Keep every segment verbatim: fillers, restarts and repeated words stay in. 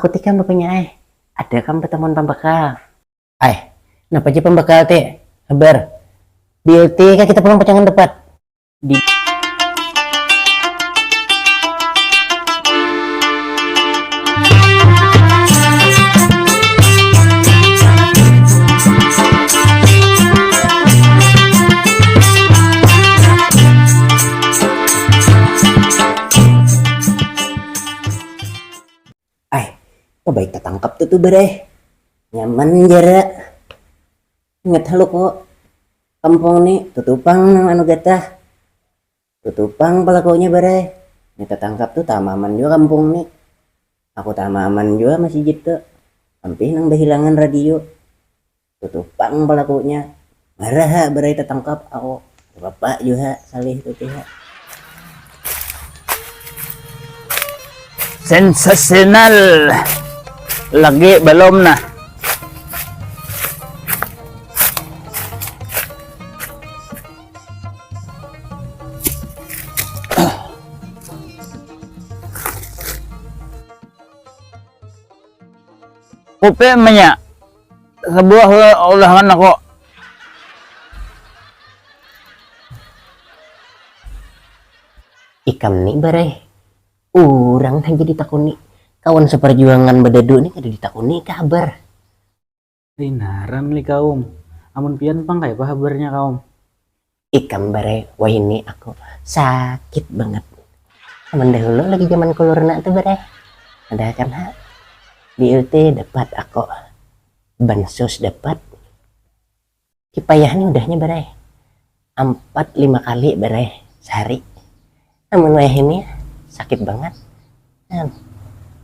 Aku tikam bapanya ai. Ada kam batamuan pambakal? Ai, napa ja pambakal ti? Habar. Di L T kah kita pulang pacangan dapat? Di Ai, oh baik tatangkap tu tu berai. Nyaman jara. Ingat halu ko, kampung ni tutupang nang anu gatah. Tutupang palakunya berai. Ni tatangkap tu tamaman jua kampung ni. Aku tamaman jua masih jitu. Ampih nang bahilangan radio. Tutupang palakunya. Maraha berai tatangkap aku. Bapak juha salih tu tiha. Sensasional. Lagi belum nah. Kupi menya sebuah olahan aku. Ikam ni bareh, urang haja ditakuni, kawan saparjuangan badadu ni kada ditakuni kabar. Linaran li kaum, amun pian pang kayapa habarnya kaum? Ikam bareh, wahini aku sakit bangat. Amun dahulu lagi zaman kulurna tu bareh, ada kan ha, B L T dapat aku, bansos dapat. Kipayah ni udahnya berai. Ampat lima kali berai sehari. Namun wayah ini sakit banget. Nah,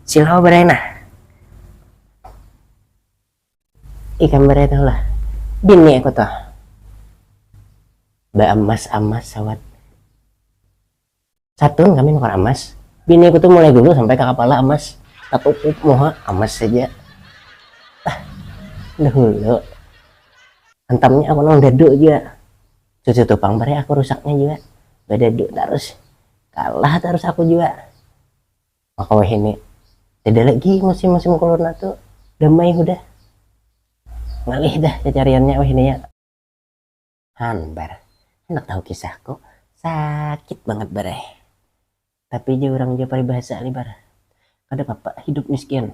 silau berai nah. Ikam berai tahu lah. Bini aku tuh. Ba emas-emas sawat. Satun kami nukar amas. Bini ku tu mulai gulu sampai ka kapala amas. Tatukup muha amas saja. Ah, dahulu. Hantamnya aku nang dadu jua. Cucu tu pang bari aku rusaknya jua. Badadu tarus. Kalah tarus aku jua. Maka wahini. Kada lagi musim-musim kulurna tu. Damai hudah. Ngalih dah cacariannya wahini ya. Han bar, handak tahu kisahku? Sakit banget bar ai. Tapi ja urang jua paribahasa ni bar, kada papa hidup miskin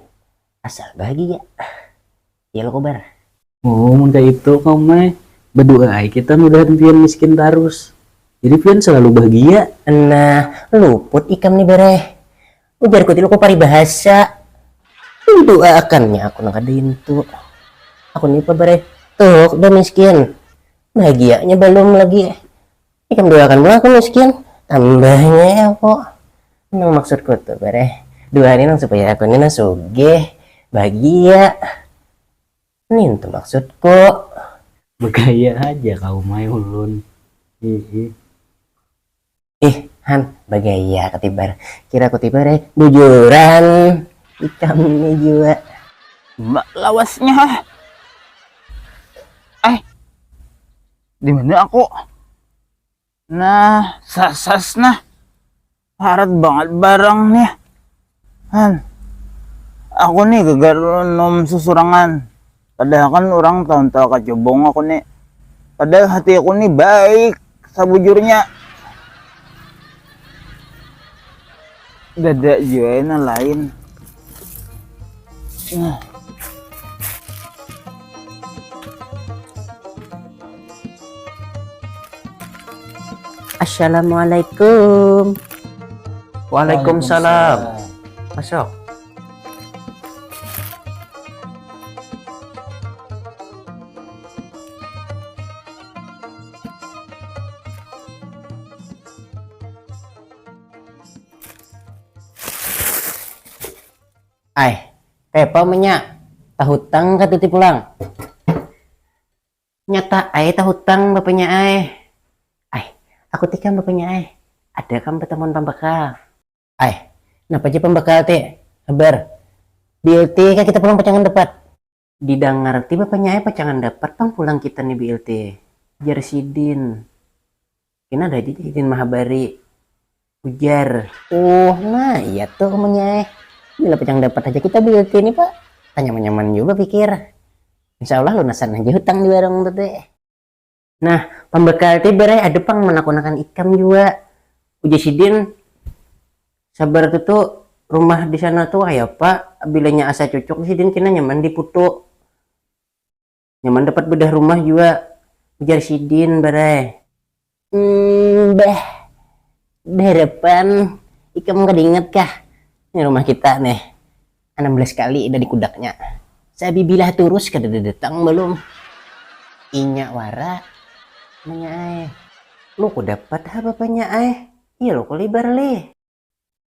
asal bahagia. Iya lo ko bar? Oh mun kaya itu kaum ai, badua ai kita mudahan pian miskin tarus, jadi pian selalu bahagia. Nah luput ikam ni bar ai. Ujarku ti luku paribahasa. Duaakannya aku nang kada intu. Aku ni pabareh tuk dah miskin. Bahagianya balum lagi. Ikam duaakan pulang aku miskin. Tambahnya aku. Nang maksudku tu bareh. Dua ni nang supaya aku ni nang sugih. Bahagia. Nintu maksudku. Begaya haja kau mai ulun. Hihi. Ih, Han, bagaya katibar. Kira kutibar eh, bujuran. Ikam ni jua. Mbak lawasnya. Eh, di mana aku? Nah, sasas nah. Harat banget barang nih. Han, aku nih gagar nom susurangan. Padahal kan orang tahun tahu kacubung aku nih. Padahal hati aku nih baik sabujurnya. Dada jua yang lain. Nah. Assalamualaikum. Waalaikumsalam. Masuk. Ai, kayapa menya? Tahutang kah tuti pulang? Nyata ai tahutang bapanya ai. Ai, aku tikam bapanya ai. Ada kam batamuan pambakal? Ai, napa ja pambakal ti? Habar. B L T kah kita pulang pacangan dapat? Didangar ti bapanya ai pacangan dapat pang pulang kita ni B L T. Jar sidin. Kena ada di sidin mahabari. Ujar. Oh, nah iya tuh umanya eh. Bila pacang dapat aja kita beli ini, Pak. Tanya nyaman juga pikir. Insya Allah lunasan aja hutang di warung tuh teh. Nah, pembekal teh berai ada pang menakunakan ikam juga. Uji sidin, sabar tuh tuh rumah di sana tuh kayak apa? Bilanya asa cucuk sidin kena nyaman diputu. Nyaman dapat bedah rumah juga, ujar sidin barai. Hmm, bah, harapan ikam kada ingat kah? Ini rumah kita nih, enam belas kali udah dikudaknya. Sabi bilah turus kada datang belum. Inya wara, nanya ai. Lu ku dapat ha bapanya ai? Iya lo ku libar lih.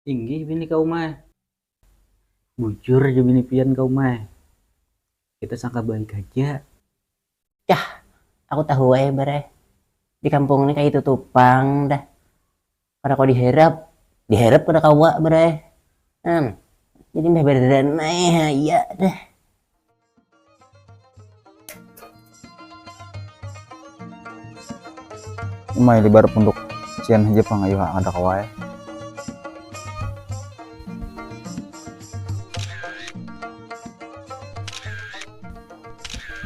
Inggih bini kau mai. Bujur ja bini pian kau mai. Kita sangka baik haja. Cah, aku tahu ai barai. Di kampung ni kaitu tu pang dah. Kada kawa diharap, diharap kada kawa barai. Nah, jadi mbah berdanai haya dah. Umai libar punduk cian haja pang ayu ha kada kawa ai.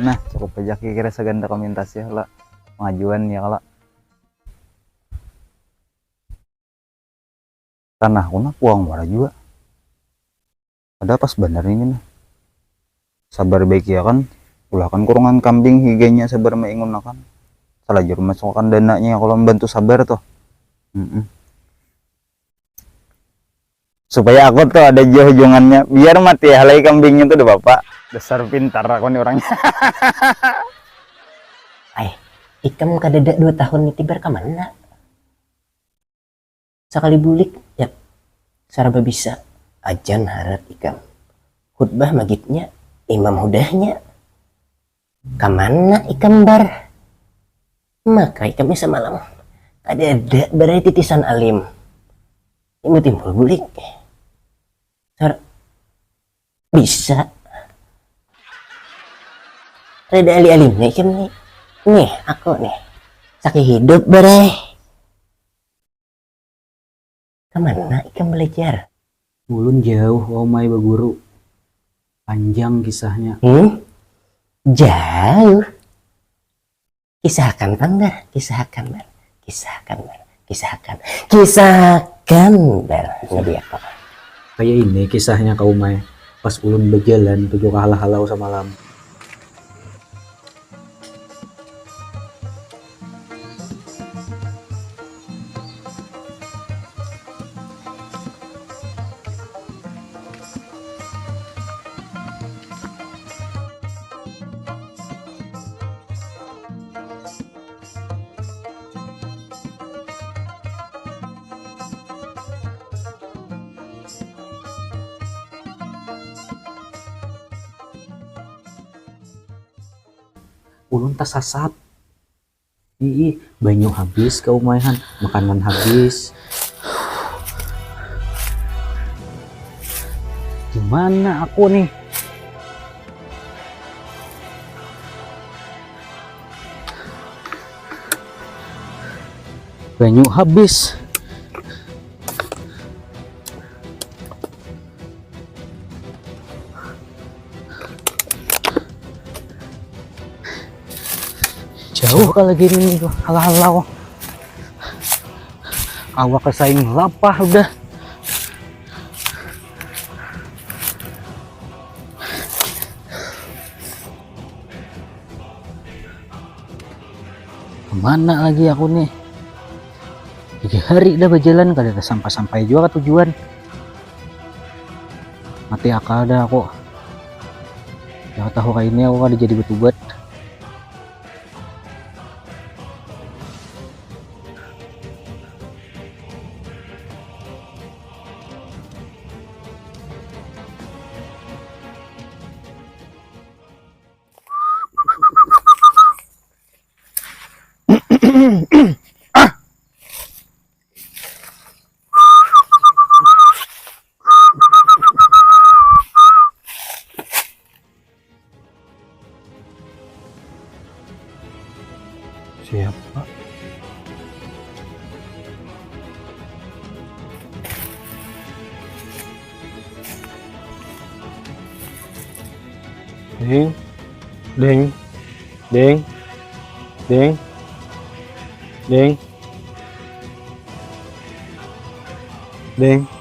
Nah cukup haja kira-kira saganda komentas ya kalo pangajuan ya kalo. Tanah ku nah puang wara jua. Kada pas banar ini nah. Sabar baikiakan, ulakan kurungan kambing higanya sabar maingunakan. Salajur masukakan dananya kalo mambantu sabar tuh. Mm-mm. Supaya aku tuh ada jua hujungannya. Biar mati halai kambingnya tuh dah bapak. Dasar pintar aku nih orangnya. Ai, ikam kadada dua tahun ni tibar ka mana? Sakali bulik, yap, saraba bisa. Ajan harat ikam. Khutbah magitnya, imam hudahnya. Kamana ikam bar? Maka ikam nya samalam kadada barai titisan alim. Timbul-timbul bulik. Sar bisa. Kadada ali-alimnya ikam ni. Nih, aku nih. Saki hidup barai. Kamana ikam balajar? Ulun jauh wau mai baguru. Panjang kisahnya. Hmm? Jauh. Kisahakan pang bar, kisahakan bar, kisahakan bar, kisahakan, kisahakan bar. Jadi apa? Kaya ini kisahnya kau mai. Pas ulun bajalan tuju kahalau-halau samalam. Ulun tasasat. Ii, banyu habis kaumaihan, makanan habis. Gimana aku nih? Banyu habis. Jauh kah lagi ini nih, halau-halau. Awak kesaing lapah udah. Kemana lagi aku nih? Tiga hari dah berjalan kada ada sampai-sampai juga ke tujuan. Mati akal dah aku. Yang tahu kayak ini aku kada jadi bertubat. Siapa? Ding, ding, ding, ding, ding, ding.